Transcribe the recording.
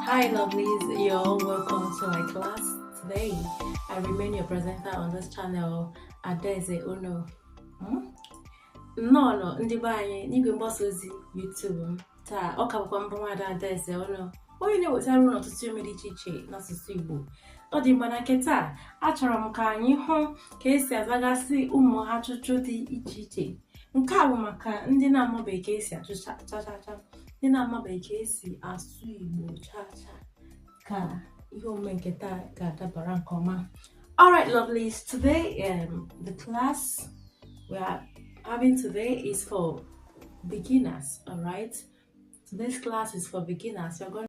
Hi lovelies, you're all welcome to my class today. I remain your presenter on this channel, Adaeze Ono. Nnọọ ndị be anyị n'igwe mgbasa ozi YouTube m taa. Ọ ka bụkwa m bụ nwaada Adaeze Ono, onye na-ewetara unu ọtụtụ ime dị iche iche n'asụsụ Igbo. Ọ dị mma. Na nke taa, achọrọ m ka anyị hụ ka esi azagasị ụmụ ajụjụ dị iche iche. Nke a bụ maka ndị na-amabeghị ka esi ajụ cha cha cha, ndị na-amabeghị ka esi asụ Igbo cha cha, ka ihe omume nke taa ga-adabara nke ọma. Alright, lovelies, today the class we are having today is for beginners, alright? Today's class is for beginners. You're going